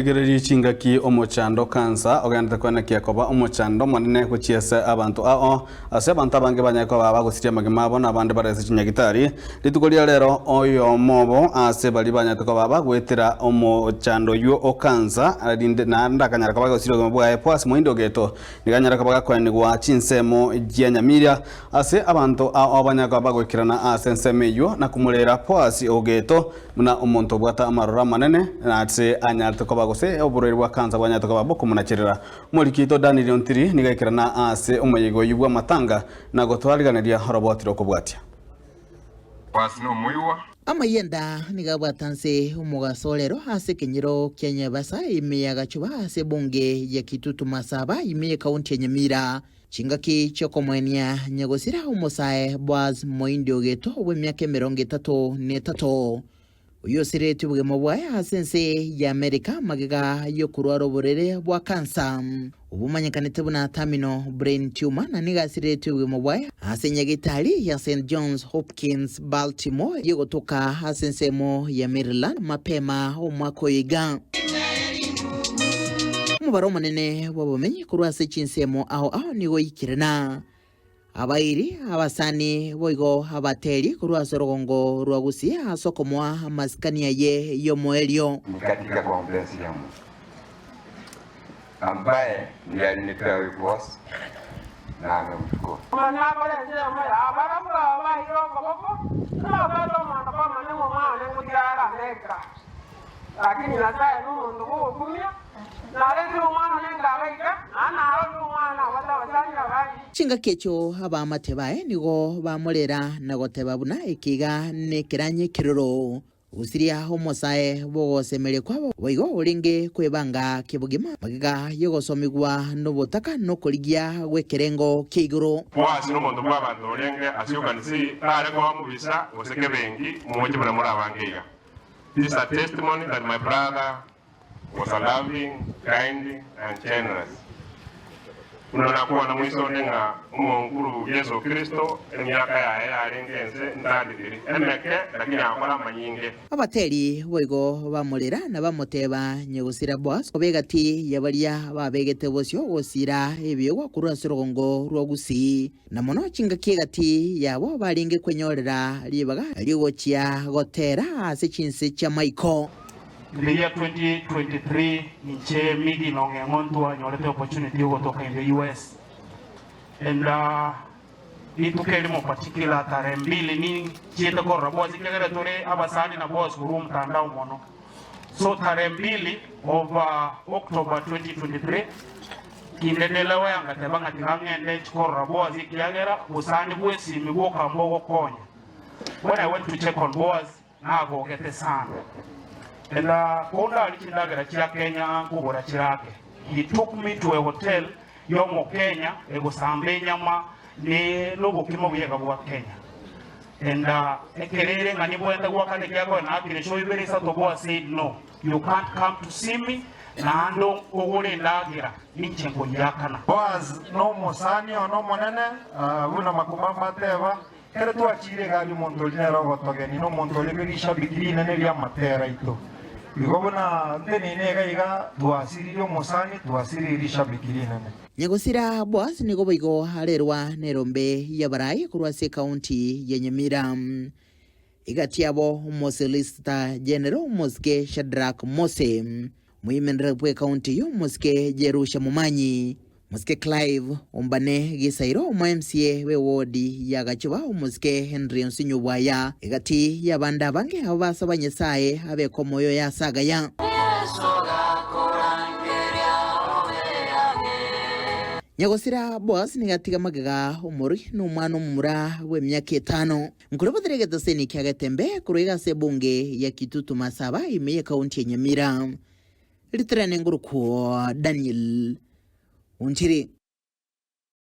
Omorigereria chingaki omochando kansa ogenderete koenekia koba omochando omonene gochia ase abanto ao, ase abanto abange banyare koba bagosiria amagima abo na abande bare ase chinyagitari. Rituko ria rero oyomo obo ase baria banyarete koba bagoetera omochando oyio o kansa rinde naende akanyara koba agosiria obogima bwaye Boaz Moindo Ogeto nigo anyare koba gakoenigwa chinsemo chia Nyamira ase abanto ao banyare koba bagoikerana ase ensemo eyio na komorera Boaz Ogeto Buna omonto obwate amaroro amanene, na ase anyarete koba gose oborwaire bwa kansa bwanyarete koba bokomonacherera. Omoriki oito Daniel Ontiri nigo aikerana ase omoyega oyio bw'amatanga na gotwariganeria oroboti rw'okobwatia. Boazi nomoigwa. Amayenda nigo abwate nse omogaso orero ase ekenyoro kia Nyabasa ime ya Gachuba ase ebunge ya Kitutu Masaba ime y'ekaunti ya Nyamira. Chingaki chi'okomoenia nyagosira omosae Boaz moindi ogeto bw'emiaka 33, oyio osiretie obogima bwaye ase ense y'Amerika magega y'okorwara oborere bwa kansa obomanyekanete buna terminal brain tumor na nigo asiretie obogima bwaye ase nyagitari ya St Johns Hopkins Baltimore egotoka ase ensemo ya Maryland mapema omwaka oyo iga. Omobaro omonene bw'abamenyi korwa ase chinsemo ao ao nigo oikire na abairi, abasani, boigo abateri korwa ase orogongo rwa Gusii ase okomoa amasikani aye y'omoerio. Ni katika conference ya Mungu ambaye ndiye alinipea huyu boss na amemchukua. Omwana akore ensemo yabo, barabwo abaire okoboko, nababwate omonto komanya ng'a omwana one ngotiga are Amerika. Lakini Nyasae nomonto bw'ogokumia, narentire omwana one nkabaika, naende narorire omwana nabwate abasani abange. Chingaki echio abaamate baye nigo bamorera na goteba buna ekiga nekeranya ekeroro. Gosiria omosae bw'ogosemeria kwabo boigo orenge kwebanga kebogima magega y'ogosomigwa nobotaka nokorigia gw'ekerengo kia igoro. Boazi nomonto bw'abanto orenge ase ekanisa tare koba mobisa gose kebengi moche buna more abange iga. This is a testimony that my brother was a loving, kind and generous. Buna nakwana moise onde ng'a omonkuru Yeso Kristo emiaka yaye yarenge ense ntandikiri, emeke lakini agakora amanyinge. Abateri boigo bamorera na bamoteba nyegosira Boaz koba egati ya baria babegete bosio gosira ebiegwa korwa ase orogongo rwa Gusii. Na mono chingaki egati yabo barenge kwenyorera ribaga ri'ogochia gotera ase chinse chi'amaiko. In the year 2023 inche Miggy na Ong'eng'o ntwanyorete opportunity yogotoka in the US and rituko erimo particular tarehe mbili ninchiete korora Boaz ekiagera tore abasani na Boaz korwa omotandao mono so tarehe mbili of October 2023 kinde ndelewe angateba ng'a tiga ng'ende nchi korora Boaz ekiagera bosani bw'esimi bwoka mbogokonya when I went to check on Boaz Nagogete sana. And kondarie chindagera chia Kenya nkogora chirake. He took me to a hotel y'omokenya egosamba enyama ne nobokima buyega bwa Kenya. And ekero ere ng'a nibwente goakana ekiagera naakire show ibere isato Boaz said no, you can't come to see me naende ogore endagera ninche nkoyiakana. Boaz nomosani one omonene, buna makumamba ateba, Ekero twachiire egari omonto oria nere ogotogenia, na omonto oria bw'erishabiki rinene ri'amatera aito. Igo buna nteneine iga iga, twasiririe omosani, twasiririe rishabiki rinene. Nyagosira Boaz nigo boigo arerwa nerombe y'abarai korwa ase ekaunti ya Nyamira. Egati yabo Omosolicitor General Omosike Shadrack Mose, Omoimenere bw'ekaunti eyio Omosike Jerusha Momanyi, Omosike Clive Ombane Gisairo, omo MCA bw'ewodi ya Gachuba Omosike Henry Onsinyo Bwaya, egati y'abande abange abo basaba Nyasae abeke omoyo oye ase agaya. Nyagosira Boaz nigo atiga magega omorogi na omwana omomura bw'emiaka etano. Nkorobotera egetoseni kia Getembe korwa iga ase ebunge ya Kitutu Masaba ime y'ekaunti ya Nyamira. Ritirane ngorokwo Daniel Onchiri.